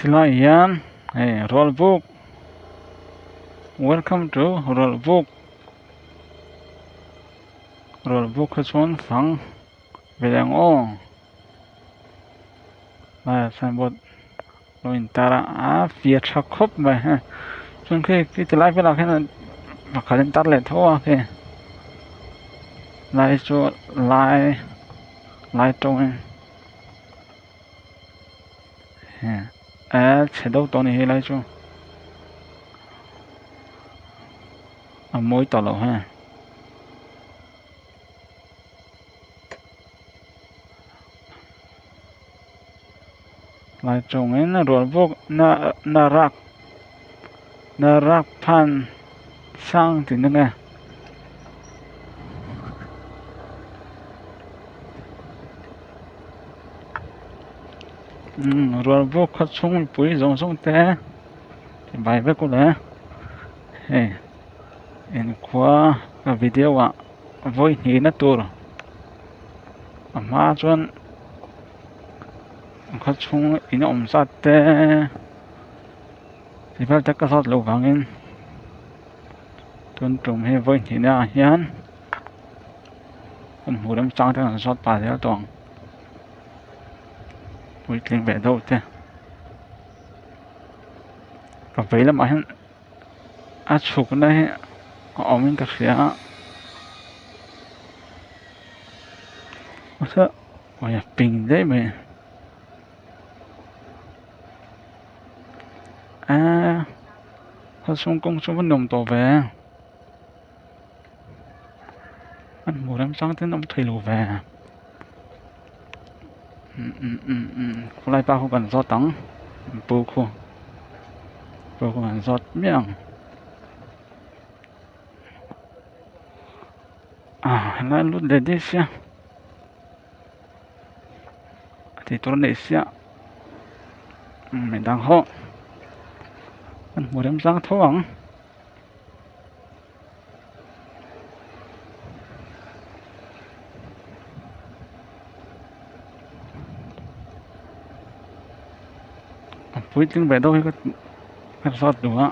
Tilai hian hei Rawlbuk welcome to Rawlbuk Rawlbuk kha chuan fang ve ang aw laiah signboard lo intar a a fiah tha khawp mai hei chuan khi khi ti lai velah khian pakhat an tar leh tho a khi lai chu lai lai tawngin. Eh chhe deuh tawh a ni helai chu a mawi tawh loh he lai chungin a rual bawk na na rak na rak phan sang tih na nge. Umm rual bawk kha chhung mipui zawng zawng te vai vek ule hei inkhua ka video ah vawi hnih na tur a hma chuan khaw chhung in awm zat te ti vel te ka zawt loh vangin tun tum hi vawi hnih na ah hian. Kan hmuh remchang te kan zawt pah zel tawh ang puitling ve deuh te ka vei lamah hian a chhukna hi a awm in ka hria a awi a ping daih mai eee khawchhung kawng chu va nuam tawh ve. An hmuh remchang ten awm thei lo ve khawlai pa khu kan zawt ang pu khu pu khu kan zawt miah ang ah helai lut leh daih sia a tih tur a neih sia midang ho an hmuh remchang tho ang. A puitling ve deuh hi ka ka zawt duh a.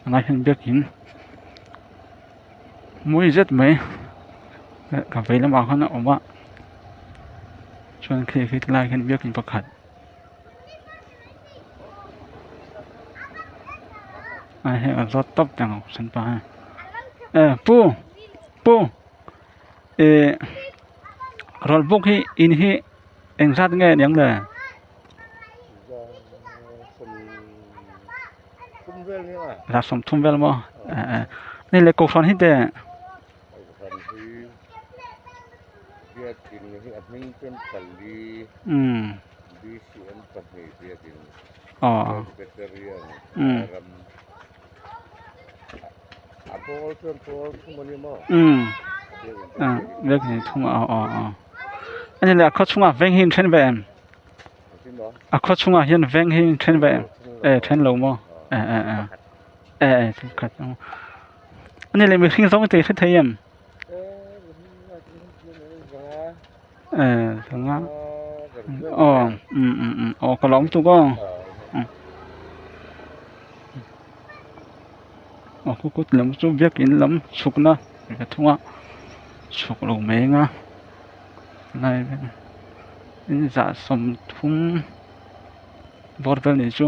Tunah hian biakin mawi zet mai ka vei lamah khan a awm a chuan khi khi tilaiah khian biakin pakhat a hei a zawt tawp teh ang hranpa hian e pu pu ih rawlbuk hi in hi engzat nge niang le. Za 30 vel maw ni le kohhran hi te aw biakin thum aw aw aw ani le a khaw chhungah veng hi in then ve em. A khaw chhungah hian veng hi then ve e then lo maw e e e e e thil khat ang ani leh mihring zawng te hre thei em e zanga aw um um um aw ka lawm tuk aw aw khu kut lam chu biakin lam chhukna ka thunga chhuk lo mai anga. Lai vel in zah 30 bawr vel nih chu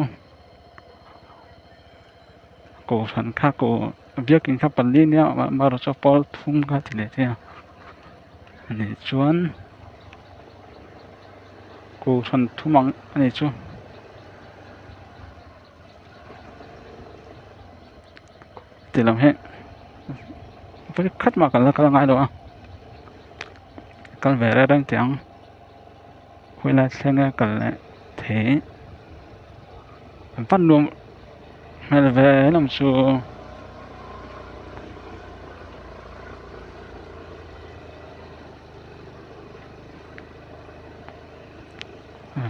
kohhran kha ko biakin kha pali nia amaherawhchu pawl thum kha ti leh thei a ani chuan kohhran thum ang ani chu. Ti lam hi vawi khat mah kan la kal ngai lo a kal ve reng reng teh ang khawilai thleng a kal leh thei an pan nuam hmel ve lam chu.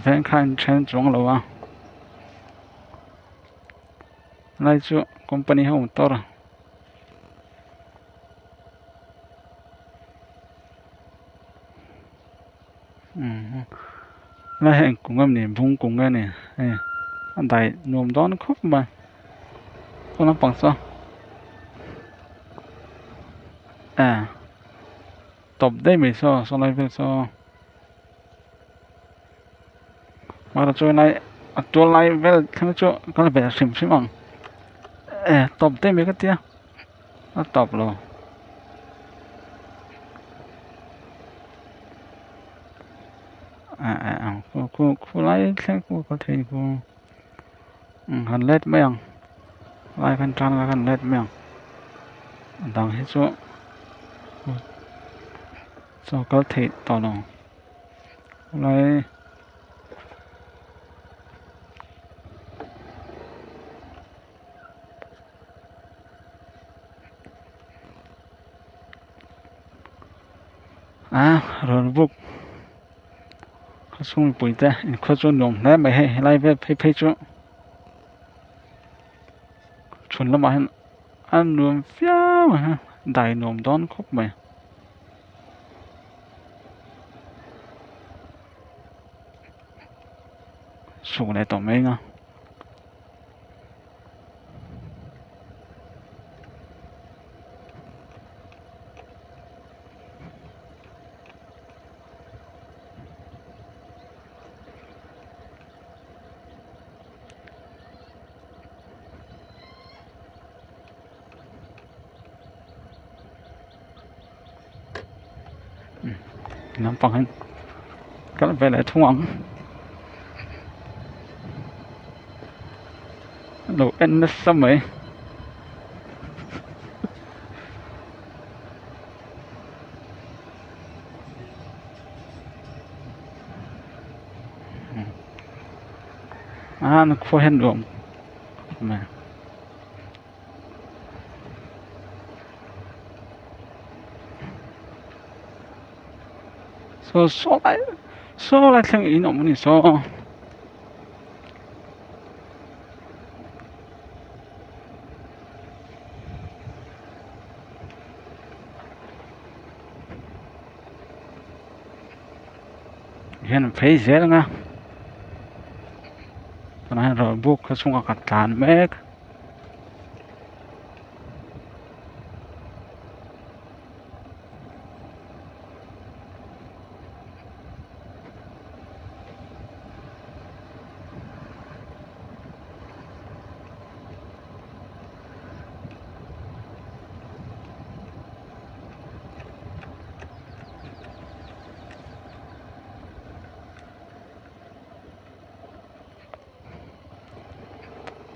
Veng kha a inthen chuang lo a. Lai chu company ho motor lai hi eng kung em ni bung kung nge ni hei a dai nuam dawn khawp mai saw lampang saw eh tawp daih mai saw saw lai vel saw mahse chuan lai a tual lai vel thleng chu kal ve hrim hrim ang eh tawp daih mai ka tia a tawp lo. Eh eh ang khu khu khu lai thleng khu kal thei ni khu umm han let mai ang lai khan tan khan let mai ang a dang hi chu chaw kal theih tawh lo lai a rawn buk khaw chhung mipui te inkhawh chu nuam hle mai hei helai vel phei phei chu chhun lamah hian a nuam viau ang a dai nuam dawn khawp mai. Suk leh tawh mai anga. Lampang hian kal ve leh thung ang lo en nasa mai. A na khua hian nuam mai. Saw saw lai saw lai thleng in awm a ni saw. Hian an phei zel ang a tunah hian rawlbuk buk khaw chhungah ka tlan mek.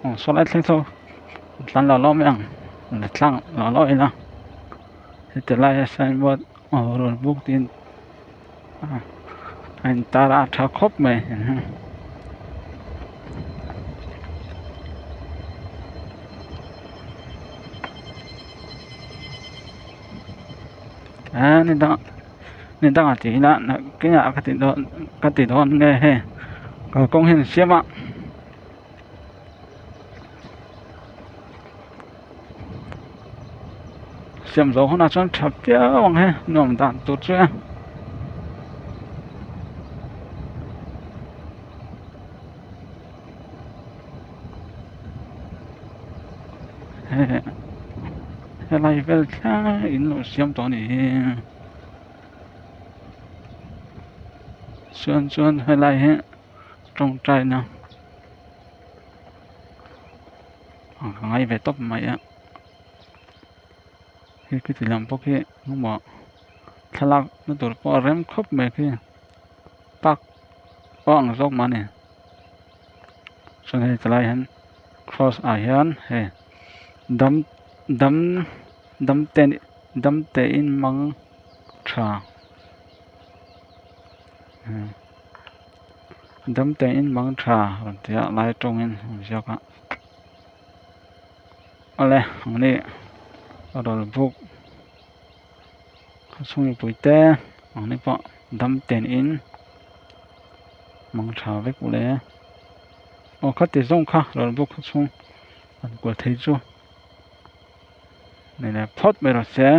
Aw saw lai thleng saw tlan lo lo mai ang la tlang lo lo ila heti laia signboard aw rawn buk tiin a intar a a tha khawp mai. A ni dang ni dangah tih ila nakinah ka ti dawn ka ti dawn nge hei kalkawng hian a siam a. Siam zawh hunah chuan tha viau ang he nuam dan tur chu e. Helai vel thleng in lo siam tawh a nih hi chuan chuan helai hi tawngtai na a ngai ve tawp mai a hei khiti lam pawh khi engemaw thlalak na tur pawh a rem khawp mai khi park pawh a ang zawk mah a ni chuan hei tilai hian cross ah hian hei dam dam dam te dam te in mang tha. Dam te in mang tha rawn ti a lai tawngin an ziak a awle ang ni rawl buk chhung mipui te ang ni pawh dam ten in mang tha vek ule aw khati zawng kha rawl buk chhung. Han kual thei chu ni leh phawt mai rawh se.